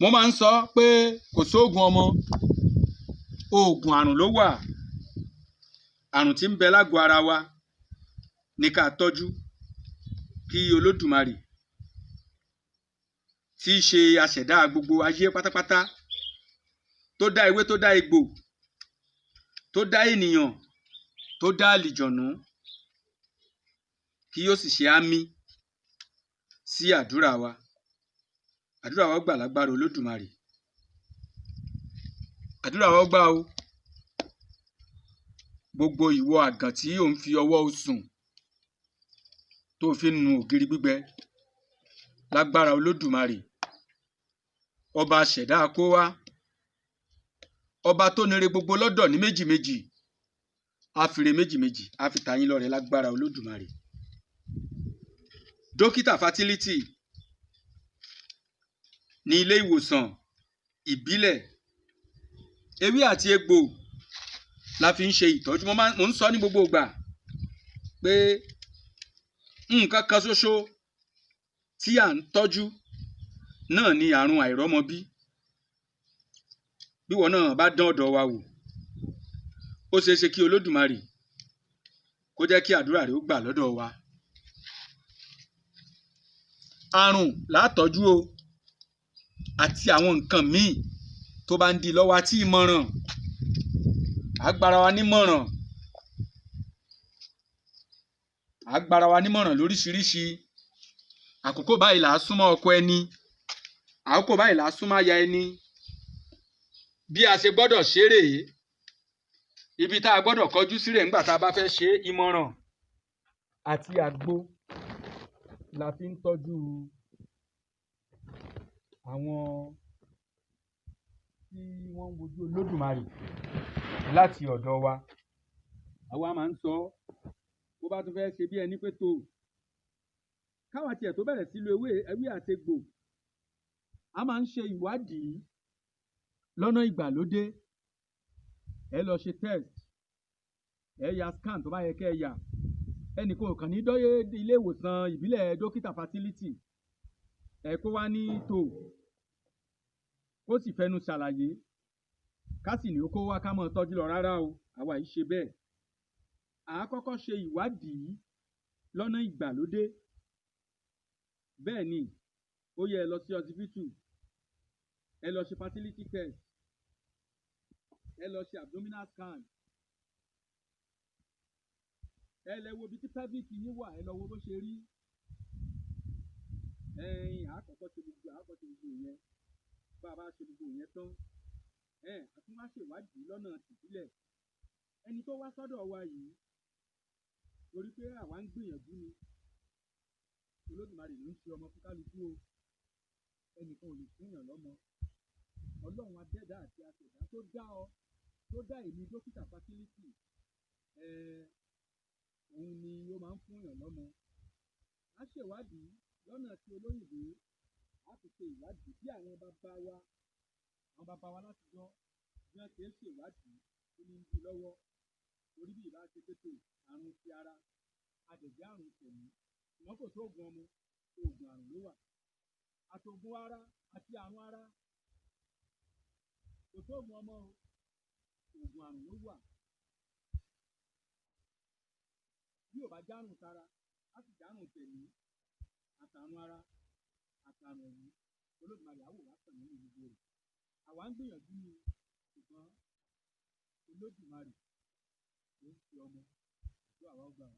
Mo máa ń sọ pé kò sóògùn ọmọ, oògùn àrùn ló wà. Àrùn tí ń bẹ lágọ̀ọ́ ara wa ní ká tọ́jú kí Olódùmarè tí í ṣe aṣẹ̀dá gbogbo ayé pátápátá, tó dá ewé, tó dá egbò, tó dá ènìyàn, tó dá àlìjọ̀nú, kí ó sì ṣe àmín sí àdúrà wa. Àdúrà wa ó gbà lágbára Olódùmarè. Àdúrà wa ó gbà o. Gbogbo ìwọ àgàn tí ò ń fi ọwọ́ sùn tó fi ń nu ògiri gbígbẹ, lágbára Olódùmarè, ọba aṣẹ̀dá kó wá, ọba tó nire gbogbo lọ́dọ̀ ní méjì méjì, á fire méjì méjì, á fi ta yín lọ́rẹ lágbára Olódùmarè. Dókítà Fertility ní ilé ìwòsàn ìbílẹ̀, ewé àti egbò la fi ń ṣe ìtọ́jú. Mo ń sọ ní gbogbo ìgbà pé nǹkan kan ṣoṣo tí à ń tọ́jú náà ni àrùn àìrọ́mọbí. Bí ìwọ náà bá dán ọ̀dọ̀ wa wò, ó ṣeé ṣe kí Olódùmarè kó jẹ́ kí àdúrà rẹ ó gbà lọ́dọ̀ wa. Àrùn látọ́jú o, àti àwọn nǹkan míì tó bá ń di lọ́wọ́ àti ìmọ̀ràn. Agbára wa nímọ̀ràn, agbára wa nímọ̀ràn lóríṣiríṣi. Àkókò báyìí là á súnmọ́ ọkọ ẹni, àkókò báyìí là á súnmọ́ aya ẹni. Bí a ṣe gbọ́dọ̀ ṣe rèé, ibi tá a gbọ́dọ̀ kọjú sí rèé nígbà tá a bá fẹ́ ṣe ìmọ̀ràn àti àgbo la fi ń tọ́jú àwọn tí wọ́n ń wojú Olódùmarè láti ọ̀dọ̀ wa. Àwa máa ń sọ, bó bá tún fẹ́ ṣe bí ẹni pé tó, káwa tiẹ̀ tó bẹ̀rẹ̀ sí lo ewé àti egbò, a máa ń ṣe ìwádìí lọ́nà ìgbàlódé. Ẹ lọ ṣe test, ẹ ya scan tó bá yẹ kẹ́ ẹ yà. Ẹnìkan ò kàn ní dọ́yé ilé ìwòsàn ìbílẹ̀ Dókítà Fertility, ẹ kó wá ní tò, kó sì fẹnu ṣàlàyé, ká sì ní ó kó wá ká mọ́ tọ́jú lọ. Rárá o, àwa yìí ṣe bẹ́ẹ̀. À á kọ́kọ́ ṣe ìwádìí lọ́nà ìgbàlódé. Bẹ́ẹ̀ ni, ó yẹ ẹ lọ sí ọsibítù, ẹ lọ ṣe fertility test, ẹ lọ ṣe abdominal scan, ẹ lọ wo ibi tí pelvic yín wà, ẹ lọ wo bó ṣe rí. Ẹ̀yin, à á kọ́kọ́ ṣe gbogbo, à á kọ́kọ́ ṣe gbogbo ìyẹn. Bá a bá ṣe gbogbo ìyẹn tán, a tún wá ṣèwádìí lọ́nà tìbílẹ̀. Ẹni tó wá sọ́dọ̀ wa yìí, torí pé àwa ń gbìyànjú ni, Olódùmarè ló ń ṣe ọmọ fún kálukú o. Ẹnìkan ò lè fún èèyàn lọ́mọ. Ọlọ́run adẹ́dá àti aṣẹ̀dá tó dá ọ, tó dá èmi Dókítà Fertility, òun ni ó máa ń fún èèyàn lọ́mọ. A ṣèwádìí lọ́nà tí olóyìnbó, a fi ṣe ìwádìí bí àwọn bàbá wa látijọ́ bí wọ́n ṣe ń ṣèwádìí tó ní ń di lọ́wọ́. Torí bí ìbá ṣe pé tó àrùn ti ara, àjẹjẹ àrùn tẹ̀mí, ṣùgbọ́n kò sóògùn ọmọ, oògùn àrùn ló wà. Àtògùn ara àti àrùn ara, kò sóògùn ọmọ o, oògùn àrùn ló wà. Bí ò bá járùn tara, á sì járùn tẹ̀mí, àtàrùn ara, àtàrùn ẹ̀mí, Olódùmarè á wò wá sàn nínú gbogbo rẹ̀. Àwa ń gbìyànjú ni, ṣùgbọ́n Olódùmarè ló ń ṣe ọmọ, àdúrà wa ó gbà o.